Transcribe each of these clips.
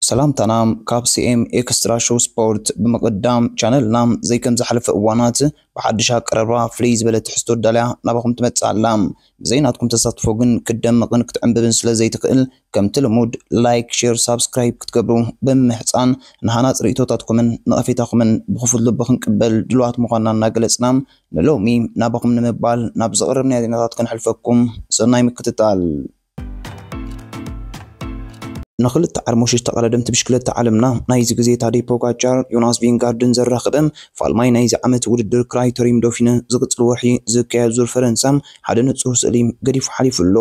ሰላምታና ካብ ሲኤም ኤክስትራ ሾው ስፖርት። ብምቕዳም ቻነልና ዘይከም ዝሓለፈ እዋናት ብሓድሽ ኣቀራርባ ፍልይ ዝበለ ትሕዝቶ ዳልያ ናባኹም ትመጽእ ኣላ። ብዘይ ናትኩም ተሳትፎ ግን ክትደምቕን ክትዕምብብን ስለ ዘይትኽእል፣ ከምቲ ልሙድ ላይክ፣ ሼር፣ ሳብስክራይብ ክትገብሩ ብምምሕጻን፣ ንሃናጽ ርእይቶታትኩምን ነቐፌታኹምን ብኽፉት ልቢ ክንቅበል ድሉዋት ምዃንና እናገለጽና፣ ንሎሚ ናባኹም ንምባል ናብ ዘቕረብናዮ ዜናታት ከነሕልፈኩም። ሰናይ ምክትታል። ንኽልተ ዓርሞሽ ተቐዳደምቲ ብሽክለታ ዓለምና ናይዚ ግዜ ታዴ ፖጋቻር፣ ዮናስ ቪንጋርድን ዘራኽበ ፋልማይ ናይዚ ዓመት ውድድር ክራይተሪም ዶፊነ ዝቕጽል ወርሒ ዝካየድ ዙር ፈረንሳ ሓደ ንጹር ስእሊ ገዲፉ ሓሊፉ ኣሎ።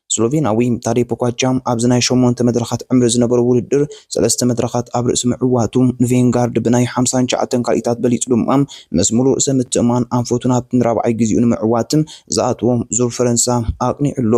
ስሎቬናዊ ታዴ ፖጋቻ ኣብዚ ናይ ሸሞንተ መድረኻት ዕምሪ ዝነበሮ ውድድር ሰለስተ መድረኻት ኣብ ርእሲ ምዕዋቱ፣ ንቬንጋርድ ብናይ ሓምሳን ትሽዓተን ካልኢታት በሊጹ ድማ ምስ ሙሉእ ርእሰ ምትእማን ኣንፈቱ ናብቲ ንራብዓይ ግዜኡ ንምዕዋት ዝኣትዎ ዙር ፈረንሳ ኣቕኒዑ ኣሎ።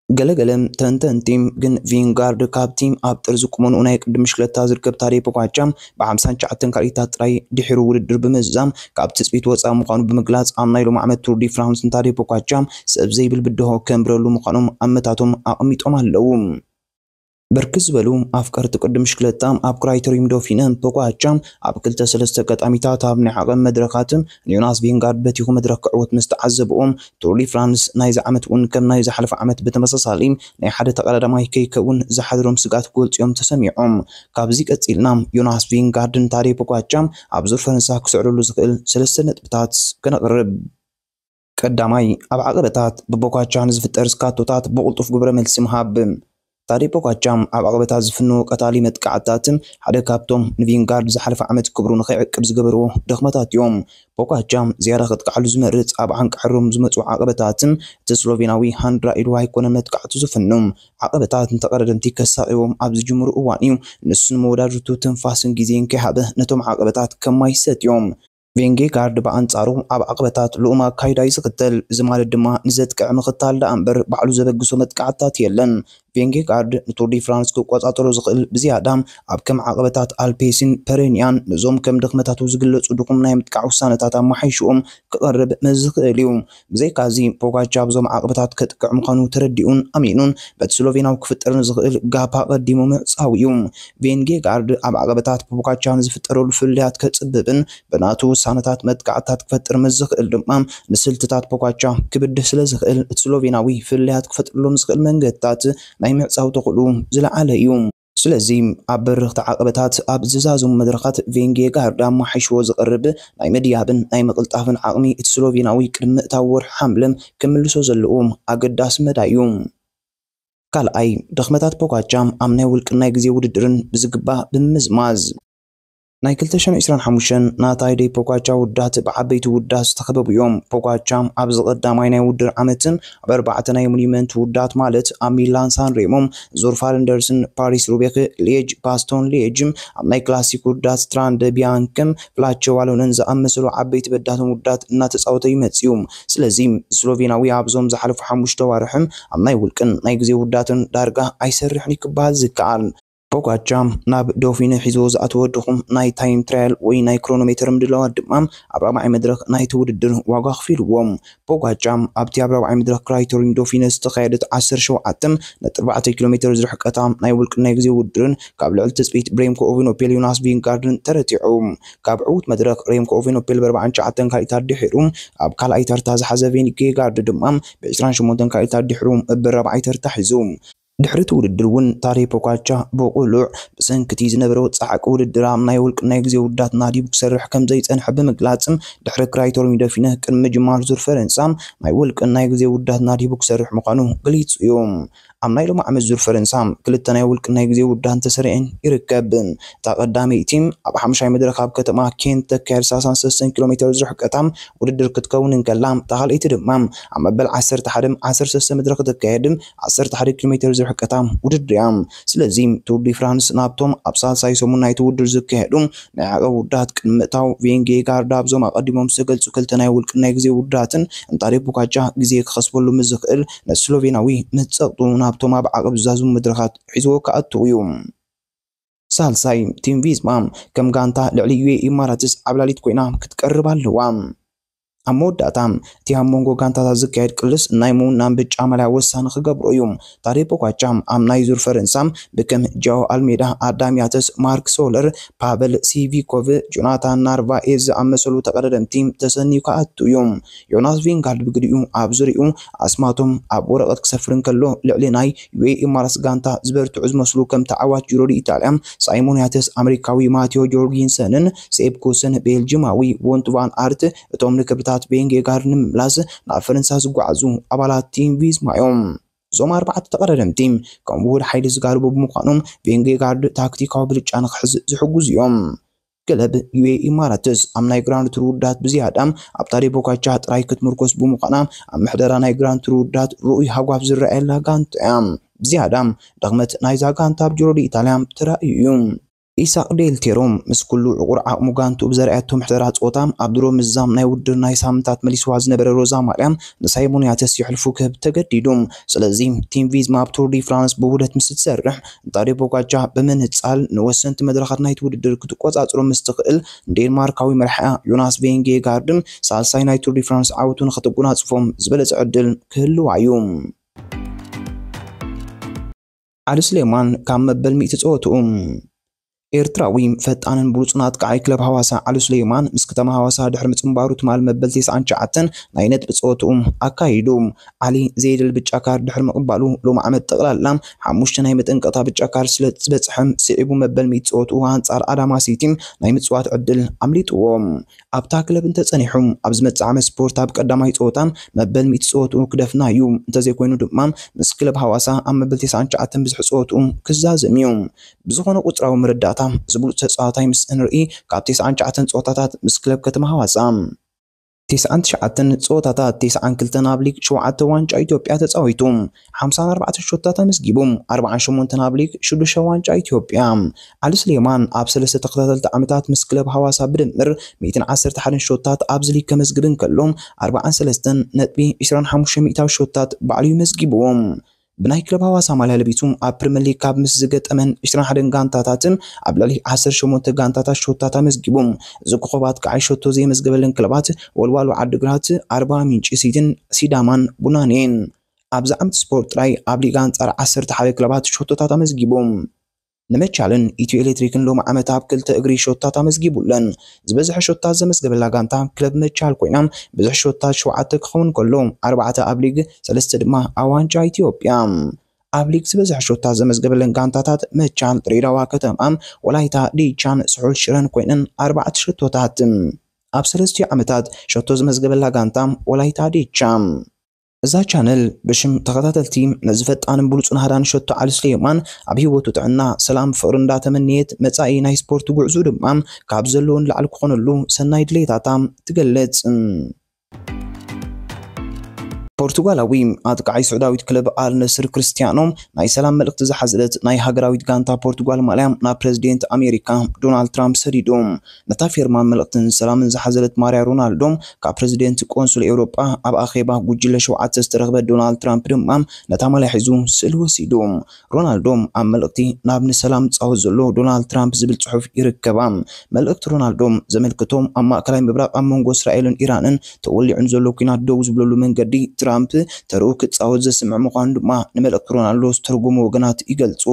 ገለገለ ተንተንቲ ግን ቪንጋርድ ካብቲ ኣብ ጥርዚ ቁመንኡ ናይ ቅድም ብሽክለታ ዝርከብ ታዴ ፖጋቻ ብ ሓምሳን ትሽዓተን ካልኢታት ጥራይ ድሒሩ ውድድር ብምዝዛም ካብ ትጽቢት ወጻኢ ምዃኑ ብምግላጽ፣ ኣብ ናይ ሎሚ ዓመት ቱር ዲ ፍራንስ ንታዴ ፖጋቻ ሰብ ዘይብል ብድሆ ከንብረሉ ምዃኖም ኣመታቶም ኣቐሚጦም ኣለዉ። ብርክት ዝበሉ ኣፍቀርቲ ቅድም ብሽክለታ ኣብ ክራይተሪም ዶፊነ ፖጋቻ ኣብ ክልተ ሰለስተ ኣጋጣሚታት ኣብ ናይ ዓቐብ መድረኻት ንዮናስ ቪንጋርድ በቲኹ መድረኽ ክዕወት ምስ ተዓዘብኦም፣ ቱር ዲ ፍራንስ ናይዚ ዓመት እውን ከም ናይ ዝሓለፈ ዓመት ብተመሳሳሊ ናይ ሓደ ተቐዳዳማይ ከይከውን ዝሓደሮም ስግኣት ክገልጹ እዮም ተሰሚዖም። ካብዚ ቀጺልና ዮናስ ቪንጋርድን ታዴ ፖጋቻ ኣብ ዙር ፈረንሳ ክስዕረሉ ዝኽእል ሰለስተ ነጥብታት ከነቕርብ። ቀዳማይ፣ ኣብ ዓቐበታት ብፖጋቻ ንዝፍጠር ስካቶታት ብቕልጡፍ ግብረ መልሲ ምሃብ። ታዴ ፖጋቻ ኣብ ዓቐበታት ዝፍንዎ ቀታሊ መጥቃዕትታት ሓደ ካብቶም ንቪንጋርድ ዝሓለፈ ዓመት ክብሩ ንኸይዕቅብ ዝገበርዎ ድኽመታት እዮም። ፖጋቻ ዝያዳ ከጥቅዓሉ ዝመርጽ ኣብ ዓንቃዕሮም ዝመጹ ዓቐበታት። እቲ ስሎቬናዊ ሃንድራ ኢሉ ኣይኮነን መጥቃዕቱ ዝፍኑ። ዓቐበታት ንተቐዳደምቲ ከሳቒዎም ኣብ ዝጅምሩ እዋን እዩ። ንሱ ንመወዳድርቱ ትንፋስን ግዜን ከይሃበ ነቶም ዓቐበታት ከም ማይ ይሰትዮም። ቬንጌጋርድ ብኣንጻሩ ኣብ ዓቐበታት ልኡም ኣካይዳ እዩ ዝኽተል። እዚ ማለት ድማ ንዘጥቅዕ ምኽታል ደኣ እምበር ባዕሉ ዘበግሶ መጥቃዕትታት የለን። ቬንጌጋርድ ንቱር ዲ ፍራንስ ክቆጻጸሮ ዝኽእል ብዝያዳ ኣብ ከም ዓቐበታት ኣልፔሲን ፐሬንያን ነዞም ከም ድኽመታቱ ዝግለጹ ድኹም ናይ ምጥቃዕ ውሳነታት ኣመሓይሽኡ ክቐርብ ምስ ዝኽእል እዩ። ብዘይካዚ ፖጋቻ ኣብዞም ዓቐበታት ከጥቅዕ ምዃኑ ተረዲኡን ኣሚኑን በቲ ስሎቬናዊ ክፍጠር ንዝኽእል ጋፕ ኣቐዲሙ ምዕጻው እዩ። ቬንጌጋርድ ኣብ ዓቐበታት ፖጋቻ ንዝፍጠረሉ ፍልልያት ከጽብብን ብናቱ ውሳነታት መጥቃዕትታት ክፈጥር ምስ ዝኽእል ድማ ንስልትታት ፖጋቻ ክብድህ ስለ ዝኽእል እቲ ስሎቬናዊ ፍልልያት ክፈጥረሎም ዝኽእል መንገድታት ናይ ምዕጻው ተኽእሎ ዝለዓለ እዩ። ስለዚ ኣብ በረኽቲ ዓቐበታት ኣብ ዝዛዘሙ መድረኻት ቬንጌጋርድ ኣመሓይሽዎ ዝቐርብ ናይ ምድያብን ናይ ምቕልጣፍን ዓቕሚ እቲ ስሎቬናዊ ቅድሚ ምእታው ወርሒ ሓምለ ክምልሶ ዘለዎ ኣገዳሲ መዳይ እዩ። ካልኣይ፣ ድኽመታት ፖጋቻ ኣብ ናይ ውልቅን ናይ ግዜ ውድድርን ብዝግባእ ብምምዝማዝ። ናይ ክልተ ሽሕን ዕስራን ሓሙሽተን ናታይ ደይ ፖጋቻ ውዳት ብዓበይቲ ውዳት ዝተኸበቡ እዮም። ፖጋቻ ኣብዚ ቀዳማይ ናይ ውድድር ዓመት ኣብ ኣርባዕተ ናይ ሞኒመንት ውዳት ማለት ኣብ ሚላን ሳን ሬሞ፣ ዙር ፋለንደርስን ፓሪስ ሩቤክ፣ ሊየጅ፣ ባስቶን ሊየጅ፣ ኣብ ናይ ክላሲክ ውዳት ስትራንደ ቢያንክን ፍላቸ ዋሎንን ዝኣመሰሉ ዓበይቲ በዳትን ውዳት እናተጻወተ ይመጽእ እዩ። ስለዚ ስሎቬናዊ ኣብዞም ዝሓለፉ ሓሙሽተ ዋርሕም ኣብ ናይ ውልቅን ናይ ግዜ ውዳትን ዳርጋ ኣይሰርሕን እዩ ክበሃል ዝከኣል። ፖጋቻ ናብ ዶፊነ ሒዝዎ ዝኣተወ ድኹም ናይ ታይም ትራያል ወይ ናይ ክሮኖሜተር ምድላዋት ድማ ኣብ ራብዓይ መድረኽ ናይቲ ውድድር ዋጋ ኣኽፊልዎ። ፖጋቻ ኣብቲ ኣብ ራብዓይ መድረኽ ክራይቶሪን ዶፊነ ዝተኻየደት ዓሰርተ ሸውዓተ ነጥቢ ኣርባዕተ ኪሎ ሜተር ዝርሕቀታ ናይ ውልቅን ናይ ግዜ ውድድርን ካብ ልዕሊ ትጽቢት ብሬምኮ ኦቬኖፔል ዮናስ ቪንጋርድን ተረቲዑ። ካብ ዕዉት መድረኽ ሬምኮ ኦቬኖፔል ብ ኣርባዓን ትሽዓተን ካልኢታት ድሒሩ ኣብ ካልኣይ ተርታ ዝሓዘ ቬንጌጋርድ ድማ ብ ዕስራን ሸሞንተን ካልኢታት ድሒሩ እብ ራብዓይ ተርታ ሒዙ። ድሕሪ እቲ ውድድር እውን ታዴ ፖጋቻ ብቕሉዕ ብሰንኪ እቲ ዝነበሮ ጻዕቂ ውድድር ኣብ ናይ ውልቅን ናይ ግዜ ውዳት ናዲቡ ክሰርሕ ከም ዘይጸንሐ ብምግላጽ፣ ድሕሪ ክራይቶሪም ዶፊነ ቅድሚ ምጅማር ዙር ፈረንሳ ናይ ውልቅን ናይ ግዜ ውዳት ናዲቡ ክሰርሕ ምዃኑ ገሊጹ እዩ። ኣብ ናይ ሎሚ ዓመት ዙር ፈረንሳ ክልተ ናይ ውልቅን ናይ ግዜ ውዳት ተሰሪዐን ይርከብ። እታ ቀዳመይቲ ኣብ ሓሙሻይ መድረኽ ኣብ ከተማ ኬንት ተካየድ ሰላሳን ሰለስተን ኪሎ ሜተር ዝርሕቀታ ውድድር ክትከውን እንከላ፣ እታ ካልኣይቲ ድማ ኣብ መበል ዓሰርተ ሓደ ዓሰርተ ሰለስተ መድረኽ ትካየድ ዓሰርተ ሓደ ኪሎ ሜተር ዝርሕቀታ ውድድር እያ። ስለዚ ቱር ዲ ፍራንስ ናብቶም ኣብ ሳልሳይ ሰሙን ናይቲ ውድድር ዝካየዱ ናይ ዓቐብ ውዳት ቅድሚ ምእታው፣ ቬንጌጋርድ ኣብዞም ኣቐዲሞም ዝተገልጹ ክልተ ናይ ውልቅን ናይ ግዜ ውዳትን እንታዴ ፖጋቻ ግዜ ክኸስበሉ ምስ ዝኽእል፣ ነቲ ስሎቬናዊ ምስ ጸቕጡ ናብቶም ኣብ ዓቐብ ዝዛዝሙ መድረኻት ሒዝዎ ክኣትው እዩ። ሳልሳይ፣ ቲም ቪዝማ ከም ጋንታ ልዕሊ ዩኤኢ ኢማራትስ ዓብላሊት ኮይና ክትቀርብ ኣለዋ። ኣብ መወዳእታ እቲ ኣብ መንጎ ጋንታታት ዝካየድ ቅልስ ናይ ምውናን ብጫ ማልያ ወሳኒ ክገብሮ እዩ። ታዴ ፖጋቻ ኣብ ናይ ዙር ፈረንሳ ብከም ጃኦ ኣልሜዳ፣ ኣዳም ያተስ፣ ማርክ ሶለር፣ ፓቨል ሲቪኮቭ፣ ጆናታን ናርቫኤዝ ዝኣመሰሉ ተቐዳደምቲ ተሰንዩ ክኣቱ እዩ። ዮናስ ቬንጋርድ ብግዲኡ ኣብ ዙሪኡ ኣስማቶም ኣብ ወረቐት ክሰፍር እንከሎ፣ ልዕሊ ናይ ዩኤኢ ኢማራትስ ጋንታ ዝበርትዑ ዝመስሉ ከም ተዓዋች ጁሮ ዲ ኢጣልያ ሳይሞን ያተስ፣ ኣመሪካዊ ማቴዎ ጆርጊንሰንን ሴፕ ኩስን ቤልጂማዊ ዎንት ቫን ኣርት እቶም ርክብታት ቬንጌጋርድ ንምምላስ ናብ ፈረንሳ ዝጓዓዙ ኣባላት ቲም ቪዝማ እዮም። እዞም ኣርባዕተ ተቐዳደምቲ ከም ውሁድ ሓይሊ ዝጋልቡ ብምዃኖም ቬንጌጋርድ ታክቲካዊ ብልጫ ንክሕዝ ዝሕግዙ እዮም። ክለብ ዩኤኢ ኢማራትስ ኣብ ናይ ግራንድ ቱር ውዳት ብዝያዳ ኣብ ታዴ ፖጋቻ ጥራይ ክትምርኮስ ብምዃና ኣብ ምሕደራ ናይ ግራንድ ቱር ውዳት ርኡይ ሃጓፍ ዝረኣየላ ጋንታ እያ። ብዝያዳ ድኽመት ናይዛ ጋንታ ኣብ ጁሮ ዲ ኢጣልያ ተራእዩ እዩ። ኢሳቅ ዴል ቴሮ ምስ ኩሉ ዕቑር ዓቕሙ ጋንቱ ብዘርኣየቶ ምሕደራ ጸወታ ኣብ ድሮ ምዝዛም ናይ ውድድር ናይ ሳምንታት መሊስዋ ዝነበረ ሮዛ ማልያ ንሳይሞን ያተስ የሕልፉ ክህብ ተገዲዱ። ስለዚ ቲም ቪዝማ ኣብ ቱር ዲ ፍራንስ ብውህደት ምስ እትሰርሕ፣ ታዴ ፖጋቻ ብምንጻል ንወሰንቲ መድረኻት ናይቲ ውድድር ክትቆጻጽሮ ምስ ትኽእል፣ ንዴንማርካዊ መርሓያ ዮናስ ቬንጌጋርድን ሳልሳይ ናይ ቱር ዲ ፍራንስ ዓወቱ ንኽትጎናጽፎም ዝበለጸ ዕድል ክህልዋ እዩ። ዓሊ ስሌማን ካብ መበል ሚእቲ ጸወትኡ። ኤርትራዊ ፈጣንን ብሉጽን ኣጥቃዓይ ክለብ ሃዋሳ ዓሊ ስሌማን ምስ ከተማ ሃዋሳ ድሕሪ ምጽንባሩ ትማል መበል ተስዓን ትሽዓተን ናይ ነጥቢ ጸወትኡ ኣካይዱ። ዓሊ ዘየድሊ ብጫ ካርድ ድሕሪ ምቕባሉ ሎሚ ዓመት ጠቕላላ ሓሙሽተ ናይ መጠንቀቕታ ብጫ ካርድ ስለ ዝበጽሐ ስዒቡ መበል ሚእቲ ጸወትኡ ኣንጻር ኣዳማ ሲቲ ናይ ምጽዋት ዕድል ኣምሊጥዎ። ኣብታ ክለብ እንተጸኒሑ ኣብ ዝመጽእ ዓመት ስፖርት ኣብ ቀዳማይ ጸወታ መበል ሚእቲ ጸወትኡ ክደፍና እዩ። እንተዘይኮይኑ ድማ ምስ ክለብ ሃዋሳ ኣብ መበል ተስዓን ትሽዓተን ብዝሒ ጸወትኡ ክዛዘም እዩ። ብዝኾነ ቁጽራዊ መረዳእታ ዝብሉጽ ተጻዋታይ ምስ እንርኢ ካብ ተስዓን ትሽዓተን ጸወታታት ምስ ክለብ ከተማ ሃዋሳ ተስዓን ትሽዓተን ጸወታታት ተስዓን ክልተን ኣብ ሊግ ሸውዓተ ዋንጫ ኢትዮጵያ ተጻዊቱ ሓምሳን ኣርባዕተን ሾታት ኣመዝጊቡ ኣርባዓን ሸሞንተን ኣብ ሊግ ሽዱሽተ ዋንጫ ኢትዮጵያ። ዓሊ ስሌማን ኣብ ሰለስተ ተኸታተልቲ ዓመታት ምስ ክለብ ሃዋሳ ብድምር ሚእትን ዓሰርተ ሓደን ሾታት ኣብዚ ሊግ ከመዝግብ እንከሎ ኣርባዓን ሰለስተን ነጥቢ ዕስራን ሓሙሽተ ሚእታዊ ሾታት ባዕሉ እዩ መዝጊብዎም። ብናይ ክለብ ሃዋሳ ማልያ ለቢሱ ኣብ ፕሪምየር ሊግ ካብ ምስ ዝገጠመን ዕስራን ሓደን ጋንታታትን ኣብ ልዕሊ ዓሰርተ ሸሞንተ ጋንታታት ሾታት ኣመዝጊቡ። እዚ ኮኸብ ኣጥቃዓይ ሾቶ ዘይመዝገበለን ክለባት ወልዋሎ ዓዲግራት፣ ኣርባ ሚንጭ ሲቲን ሲዳማን ቡናን እየን። ኣብዚ ዓመት ስፖርት ጥራይ ኣብ ሊግ ኣንጻር ዓሰርተ ሓደ ክለባት ሾቶታት ኣመዝጊቡ። ንመቻልን ኢትዮ ኤሌክትሪክን ሎሚ ዓመት ኣብ ክልተ እግሪ ሾታት ኣመዝጊቡለን። ዝበዝሐ ሾታት ዘመዝገበላ ጋንታ ክለብ መቻል ኮይና፣ ብዝሒ ሾታት ሸውዓተ ክኸውን ከሎ፣ ኣርባዕተ ኣብ ሊግ፣ ሰለስተ ድማ ኣብ ዋንጫ ኢትዮጵያ። ኣብ ሊግ ዝበዝሐ ሾታት ዘመዝገበለን ጋንታታት መቻል፣ ድሬዳዋ ከተማ፣ ወላይታ ዲቻን ስሑል ሽረን ኮይነን ኣርባዕተ ሸቶታት። ኣብ ሰለስቲኡ ዓመታት ሸቶ ዝመዝገበላ ጋንታ ወላይታ ዲቻ። እዛ ቻነል ብሽም ተኸታተልቲ ነዚ ፈጣንን ብሉጽን ሃዳን ሸቶ ዓሊ ስሌማን ኣብ ህይወቱ ጥዕና፣ ሰላም፣ ፍቕሪ እንዳተመነየት መጻኢ ናይ ስፖርት ጉዕዞ ድማ ካብ ዘለዎ ንላዕሊ ክኾነሉ ሰናይ ድሌታታ ትገልጽ። ፖርቱጋላዊ ኣጥቃዓይ ስዑዳዊት ክለብ ኣል ነስር ክርስቲያኖ ናይ ሰላም መልእኽቲ ዝሓዘለት ናይ ሃገራዊት ጋንታ ፖርቱጋል ማልያ ናብ ፕረዚደንት ኣሜሪካ ዶናልድ ትራምፕ ሰዲዱ። ነታ ፌርማን መልእኽትን ሰላምን ዝሓዘለት ማርያ ሮናልዶ ካብ ፕረዚደንት ቆንሱል ኤውሮጳ ኣብ ኣኼባ ጉጅለ ሸውዓተ ዝተረኽበ ዶናልድ ትራምፕ ድማ ነታ ማልያ ሒዙ ስእሊ ወሲዱ። ሮናልዶ ኣብ መልእኽቲ ናብ ንሰላም ዝጻወት ዘሎ ዶናልድ ትራምፕ ዝብል ጽሑፍ ይርከባ። መልእኽቲ ሮናልዶ ዘመልክቶ ኣብ ማእከላይ ምብራቕ ኣብ መንጎ እስራኤልን ኢራንን ተወሊዑ ንዘሎ ኲናት ደው ዝብለሉ መንገዲ ትራምፕ ተርኡ ክጻወት ዘስምዕ ምዃኑ ድማ ንመልእኽቲ ሮናልዶ ዝተርጎሙ ወገናት ይገልጹ።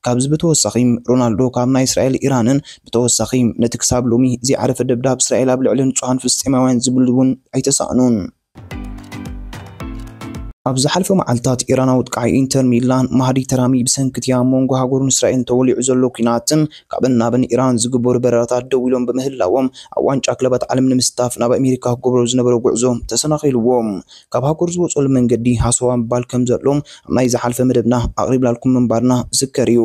ካብዚ ብተወሳኺ ሮናልዶ ካብ ናይ እስራኤል ኢራንን ብተወሳኺ ነቲ ክሳብ ሎሚ ዘይዓረፈ ደብዳብ እስራኤል ኣብ ልዕሊ ንጹሃን ፍልስጤማውያን ዝብል እውን ኣይተሳእኑን። ኣብ ዝሓለፈ መዓልታት ኢራናዊ ኣጥቃዓይ ኢንተር ሚላን ማህዲ ተራሚ ብሰንኪ እቲ ኣብ መንጎ ሃገሩን እስራኤልን ተወሊዑ ዘሎ ኲናትን ካብን ናብን ኢራን ዝግበሩ በረራታት ደው ኢሎም ብምህላዎም ኣብ ዋንጫ ክለባት ዓለም ንምስታፍ ናብ ኣሜሪካ ክገብሮ ዝነበረ ጉዕዞ ተሰናኺልዎ። ካብ ሃገሩ ዝወፀሉ መንገዲ ሃሰዋ ምባል ከም ዘሎ ኣብ ናይ ዝሓለፈ መደብና ኣቕሪብላልኩም ምንባርና ዝዝከር እዩ።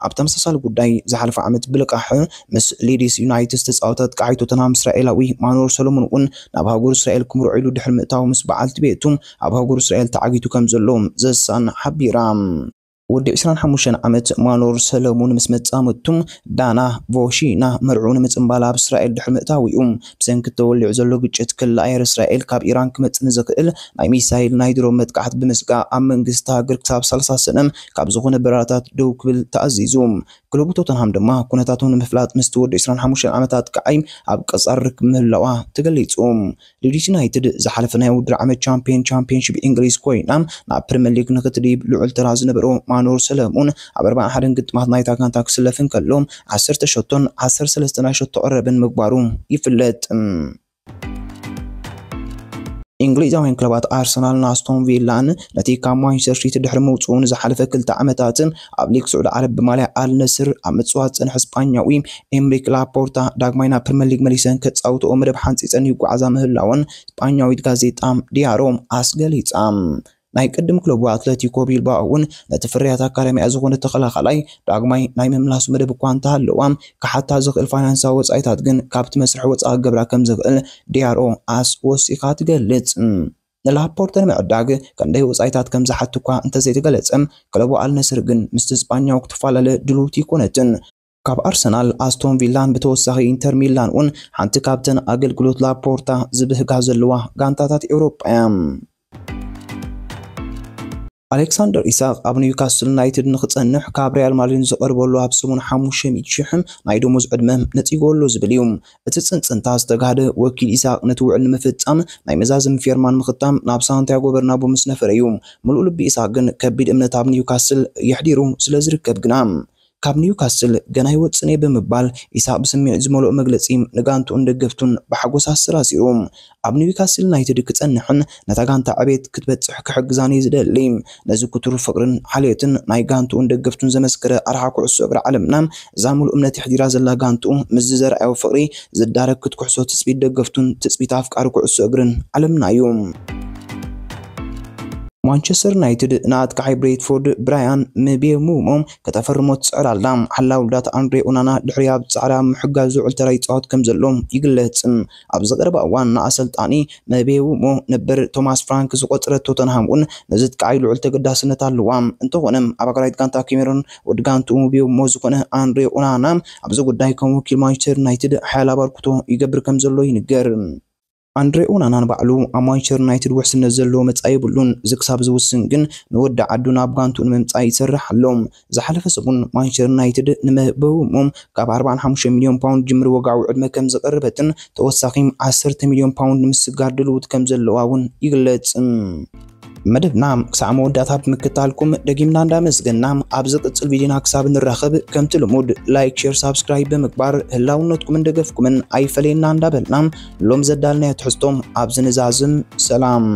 ኣብ ተመሳሳሊ ጉዳይ ዝሓለፈ ዓመት ብልቃሕ ምስ ሊድስ ዩናይትድ ዝተፃወተ ኣጥቃዓይ ቶተንሃም እስራኤላዊ ማኖር ሰሎሞን እውን ናብ ሃገሩ እስራኤል ክምርዖ ኢሉ ድሕሪ ምእታው ምስ በዓልቲ ቤቱ ኣብ ሃገሩ እስራኤል ተዓጊቱ ከም ዘሎ ዘሳን ሓቢራ። ወዲ ዕስራን ሓሙሽተን ዓመት ማኖር ሰለሙን ምስ መጻምድቱ ዳና ቮሺና መርዑ ንምጽንባል ኣብ እስራኤል ድሕሪ ምእታው እዩ። ብሰንኪ ተወሊዑ ዘሎ ግጭት ክሊ ኣየር እስራኤል ካብ ኢራን ክመጽእ ንዝኽእል ናይ ሚሳይል ናይ ድሮን መጥቃዕቲ ብምስጋእ ኣብ መንግስቲ ሃገር ክሳብ ሰላሳ ሰነ ካብ ዝኾነ በረራታት ደው ክብል ተኣዚዙ። ክለቡ ቶተንሃም ድማ ኩነታቶም ንምፍላጥ ምስቲ ወዲ ዕስራን ሓሙሽተን ዓመታት ከዓይ ኣብ ቀጻሪ ርክብ ምህላዋ ተገሊጹ። ሊድስ ዩናይትድ ዝሓለፈ ናይ ውድድር ዓመት ቻምፒየን ቻምፒየንሺፕ እንግሊዝ ኮይና ናብ ፕሪምየር ሊግ ንክትድይብ ልዑል ተራ ዝነበሮ ማኖር ሰለሙን ኣብ ኣርባዓን ሓደን ግጥማት ናይታ ጋንታ ክስለፍ እንከሎ ዓሰርተ ሸቶን ዓሰርተ ሰለስተ ናይ ሸቶ ቀረብን ምግባሩ ይፍለጥ። እንግሊዛውያን ክለባት ኣርሰናልን ኣስቶን ቪላን ነቲ ካብ ማንቸስተር ሲቲ ድሕሪ ምውፅኡ ንዝሓለፈ ክልተ ዓመታት ኣብ ሊግ ስዑዲ ዓረብ ብማልያ ኣል ነስር ኣብ ምፅዋት ዝፀንሐ ስጳኛዊ ኤምሪክ ላፖርታ ዳግማይ ናብ ፕሪምየር ሊግ መሊሰን ከፃውትኦ መደብ ሓንፂፀን ይጓዓዛ ምህላወን ስጳኛዊት ጋዜጣ ዲያሮ ኣስገሊፃ። ናይ ቅድም ክለቡ ኣትለቲኮ ቢልባኦ እውን ነቲ ፍርያት ኣካዳሚኣ ዝኾነ ተኸላኻላይ ዳግማይ ናይ ምምላሱ መደብ እኳ እንተሃለዋ ክሓታ ዝኽእል ፋይናንሳዊ ወፃኢታት ግን ካብቲ መስርሕ ወፃኢ ክገብራ ከም ዝኽእል ዲያሮ ኣስ ወሲኻ ትገልጽ። ንላፖርተ ንምዕዳግ ክንደይ ወፃኢታት ከም ዝሓት እኳ እንተዘይተገለጸ፣ ክለቡ ኣልነስር ግን ምስቲ ስጳኛዊ ክትፈላለ ድልውቲ ኣይኮነትን። ካብ ኣርሰናል፣ ኣስቶን ቪላን ብተወሳኺ ኢንተር ሚላን እውን ሓንቲ ካብተን ኣገልግሎት ላፖርታ ዝብህጋ ዘለዋ ጋንታታት ኤውሮጳ እያ። ኣሌክሳንደር ኢሳቅ ኣብ ኒውካስል ዩናይትድ ንክጸንሕ ካብ ሪያል ማድሪድ ዝቐርበሉ ኣብ ሰሙን ሓሙሽተ ሚእቲ ሽሕ ናይ ደሞዝ ዕድመ ነጺጎ ኣሎ ዝብል እዩ። እቲ ጽንጽንታ ዝተጋህደ ወኪል ኢሳቅ ነቲ ውዕል ንምፍጻም ናይ መዛዘሚ ፌርማ ንምኽታም ናብ ሳንቲያጎ በርናቡ ምስ ነፈረ እዩ። ምሉእ ልቢ ኢሳቅ ግን ከቢድ እምነት ኣብ ኒውካስል የሕዲሩ ስለ ዝርከብ ግና ካብ ኒውካስል ገና ይወጽን እየ ብምባል ኢሳቅ ብስምዒት ዝመልኦ መግለጺ ንጋንትኡን ደገፍቱን ብሓጎስ ኣሰራሲሩ። ኣብ ኒውካስል ዩናይትድ ክጸንሕን ነታ ጋንታ ዕቤት ክትበጽሕ ክሕግዛን እየ ዝደሊ። ነዚ ክቱር ፍቕርን ሓልዮትን ናይ ጋንትኡን ደገፍቱን ዘመስከረ ኣርሓ ኩዕሶ እግሪ ዓለምና እዛ ሙሉእ እምነት የሕዲራ ዘላ ጋንትኡ ምስዚ ዘርኣዮ ፍቕሪ ዝዳረግ ክትኩሕሶ ትጽቢት ደገፍቱን ትጽቢት ኣፍቃሪ ኩዕሶ እግርን ዓለምና እዩ። ማንቸስተር ዩናይትድ ንኣጥቃዓይ ብሬትፎርድ ብራያን ምቤሙሞ ከተፈርሞ ትጽዕር ኣላ። ሓላው ዳት ኣንድሬ ኦናና ድሕሪ ኣብ ጻዕሪ ኣብ ምሕጋዝ ዝውዕል ተራ ይጻወት ከም ዘሎ ይግለጽ። ኣብዚ ቀረባ እዋን ንኣሰልጣኒ ምቤሙሞ ነበር ቶማስ ፍራንክ ዝቆጸረ ቶተንሃም እውን ነዚ ኣጥቃዓይ ልዑል ተገዳስነት ኣለዋ። እንተኾነ ኣባጋራይት ጋንታ ካሜሮን ወዲ ጋንትኡ ምቤሙሞ ዝኾነ ኣንድሬ ኦናና ኣብዚ ጉዳይ ከም ወኪል ማንቸስተር ዩናይትድ ሓያል ኣበርክቶ ይገብር ከም ዘሎ ይንገር። ኣንድሬ ኦናና ንባዕሉ ኣብ ማንቸስተር ዩናይትድ ውሕስነት ዘለዎ መጻኢ የብሉን። እዚ ክሳብ ዝውስን ግን ንወዲ ዓዱ ናብ ጋንትኡ ንምምጻእ ይሰርሕ ኣሎ። ዝሓለፈ ሰሙን ማንቸስተር ዩናይትድ ንምቤሙሞ ካብ ኣርባዓን ሓሙሽተ ሚልዮን ፓውንድ ጅምሪ ወግዓዊ ዕድመ ከም ዘቕረበትን ተወሳኺ ዓሰርተ ሚልዮን ፓውንድ ንምስጋር ድልውቲ ከም ዘለዋ እውን ይግለጽ። መደብና ክሳዕ መወዳእታ ብምክታልኩም ደጊምና እንዳመስገና ኣብ ዝቕጽል ቪድዮና ክሳብ ንራኸብ ከምቲ ልሙድ ላይክ፣ ሼር፣ ሳብስክራይብ ብምግባር ህላውነትኩምን ደገፍኩምን ኣይፈለየና እንዳበልና ሎም ዘዳልናዮ ትሕዝቶ ኣብዚ ንዛዝም። ሰላም።